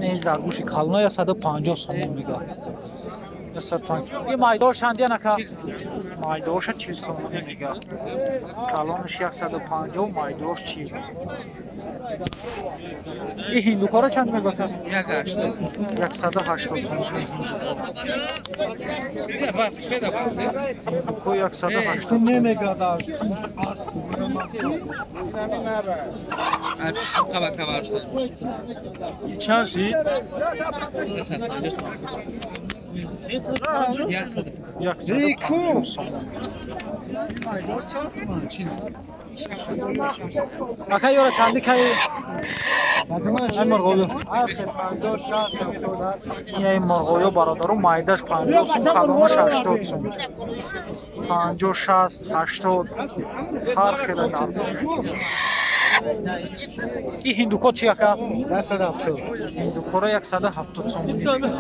Ин заргӯши калона 150 сомон мега. 150. Ин майдош чанд янака? Майдоша 40 сомонӣ мега. Калонаш 150, майдош 40. Ин ҳиндукора чанд мега? 180. 180 сомонӣ. Ҳиндуко 180. Немега дар. Чанд шид? 350 сомон. 150 сомон. Ака ёра чанди кай? Ай мурғобё. Ин мурғобё бародаро майдаш 50 сум, калонаш 80 сум. 50, 60, 80 ҳар хела нарх. Ин ҳиндуко чи ака? 170. Ҳиндукора 170 сом.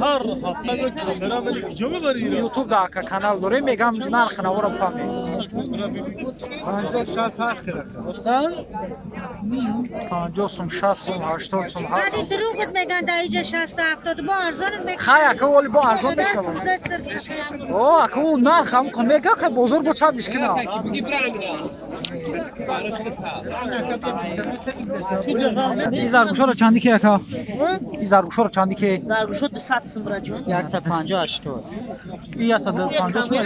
Ҳар ҳафта камера вали куҷо мебари? YouTube да ака канал дорем, мегам нарх навора бифаҳмед. 50, 60 ҳар хела. 50 сум, 60 сум, 80 сум ҳар. Вали дурӯғат меган дар иҷа 60 70 бо арзонат меган. Хай ака вали бо арзон мешавад. О, ака у нарх ҳам кун мега хай бозор бо чанд ишкина. Ин заргӯшоро чанди ки ака? Ин заргӯшоро чанди ки? Заргӯшо 200 сум браҷон. 150 80. Ин 150 сум ё?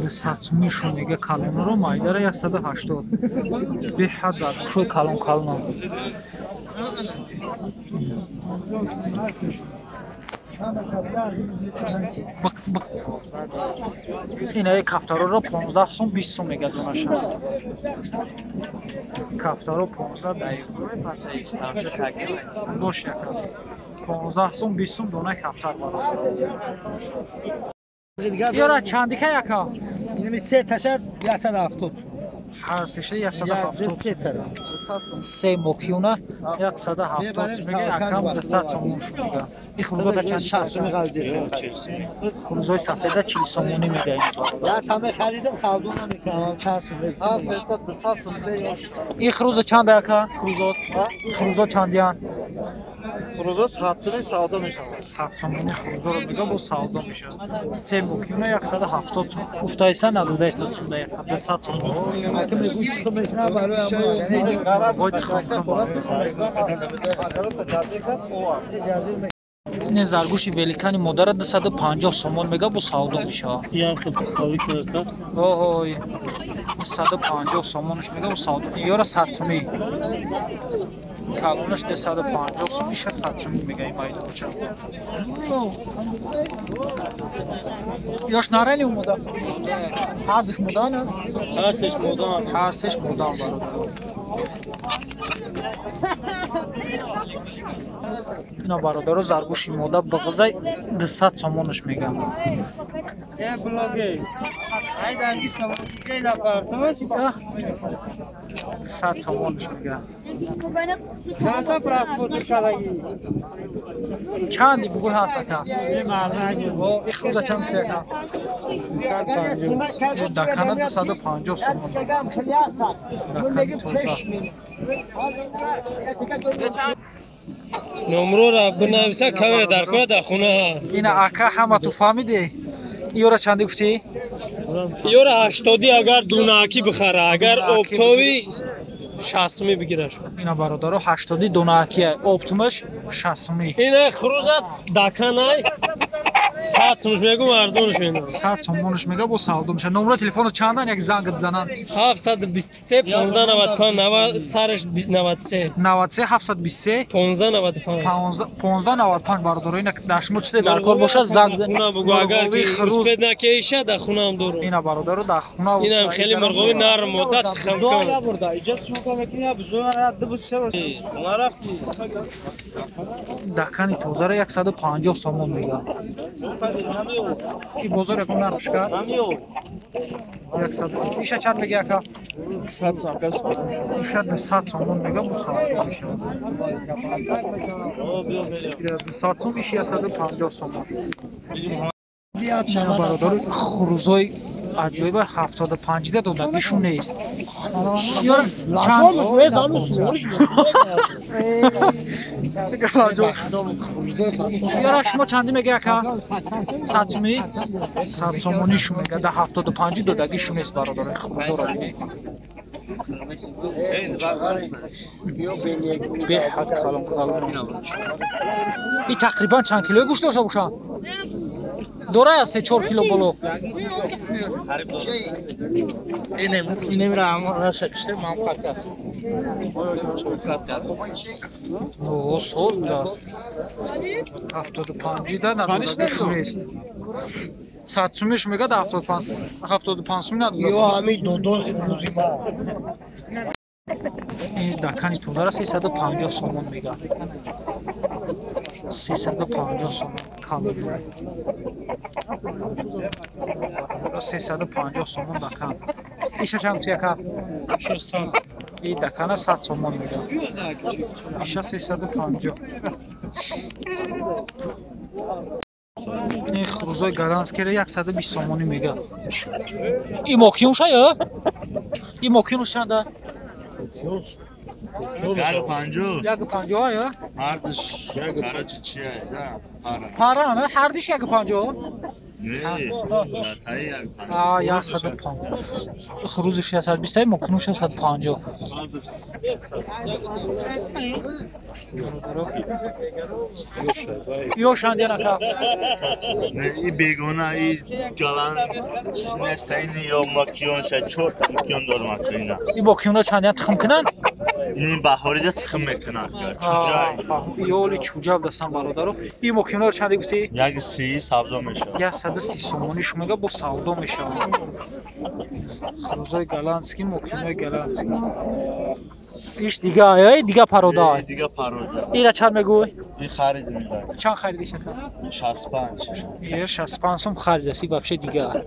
200 сумӣ шо мега калонро майдара 180. Беҳад заргӯшои калон калон. Инаи кафтароро 15 сум 20 сум мега донаша. Кафтаро 15 бош яка. 15 сум 20 сум донаи кафтар бародар. Ёра чанди ка яка? Инами се ташад 170 сум. Ҳар сеша 170. Се тара. Се мокиюна 170 мега, акам 200 сомон шу мега. Ин хурузо да чанд? 60 сум ғалдеса. Хурузои сафеда 40 сомонӣ мега ин бародар. Я таме харидам савдо намекунам, чанд сум мега. Ҳар сешта 200 сум де. Ин хурузо чанд ака? Хурузо? Хурузо чандиян? Хурузо 100 сум савдо мешавад. 100 сомонӣ хурузоро мега бо савдо мешавад. Се мокиюна 170 сум. Уфтаиса надодаиса шуда 200 сомон. Ака мегӯй тухм мекунам барои ҳамон. Яъне Вой тухм Ин заргӯши великани модара 250 сомон мега бо савдо мешавад. Як хел пистави ки Оҳой. 250 сомонш мега бо савдо. Ёра 100 сумӣ. Калонаш 250 сум, иша 100 сумӣ мега ин майдонча. Ёш нарали омода? Ҳардуш мода на? Ҳар сеш мода. Ҳар сеш мода бародар. Ина бародаро заргӯши мода бағзай 200 сомонаш мега. 200 сомонаш мега. Чанди бугул ҳаст ака? О, ин хуруза чанд си ака? Дакана 250 сомон. Дакани тоза. Номрора бинависа камера дар кора дар хона ҳаст. Ина ака ҳама ту фаҳмидӣ? Ёра чанди гуфтӣ? Ёра 80 агар дунаакӣ бихара, агар оптовӣ 60 сумӣ бигираш. Ина бародаро 80 дунаакия, оптумаш 60 сумӣ. Ина хуруза даканай 100 сумш мегум арзонш мена. 100 сомонш мега бо савдо меша. Номра телефоно чандан як занг занан? 723 15 95 90 сараш 93. 93 723 15 95. 15 95 бародаро ина дар шумо чизе дар кор боша занг хуна бугу агар ки успед накеиша дар хунаам дорум. Ина бародаро дар хуна инам хеле мурғови нарм моддат хамкон. Дакани тозара 150 сомон мега. Ин бозор ягон нархш кард? 100. Иша чанд мега ака? 100 сом. Иша 200 сомон мега бо савдо мешавад. 200 сом, иши 150 сомон. Бародаро хурузои Аҷоиба 75 да додагишу нест. Ёра шумо чанди мега ака? 100 сумӣ? 100 сомонӣ шу мега, да 75 додагишу нест бародаро. Хурӯзоро бинед. Беҳад калон калон. И тақрибан чанд килои гӯшт дошта бошанд? Дора 3-4 кило боло. О, соз будааст. 75 да надодагишу нест. 100 сумиш мега, да 75 сум надодагишу. Ё ҳамин додои хурӯзи ма. Ин дакани тӯдара 350 сомон мега. 350 сомон калон. 350 сомон дакан. Иша чанд гуфти ака? 600. И дакана 100 сомон мега. Иша 350. Ин хурӯзои голландскиро 120 сомонӣ мега. И мокиюнша ё? И мокиюнш чанда? 150. 150 ё? Ҳардиш короче чия, да, пара. Пара, на? Ҳардиш 150? Не, таи 150. А, 150. Хурӯзиш 120, мокиюнш 150. Ё шандиян ака? Не, и бегона, и галан чиз нест, ини ё макиёнша, чорта макиён дорам ака ина. И мокиюнро чандиян тухм кунанд? Ини баҳорида тухм мекунад ака, чуҷа. Ёли чуҷа будастан бародаро. И мокиюнро чанде гуфтӣ? 130 савдо мешавад. 130 сомонӣ шу мега, бо савдо мешавад. Хурӯзои голландский, мокиюнои голландский. Иш дига, эй, дига парода. Дига парода. Ира чанд мегӯй? И харидим ира. Чанд харидиш ака? 65. Е, 65 сом харидаси, вообще дига.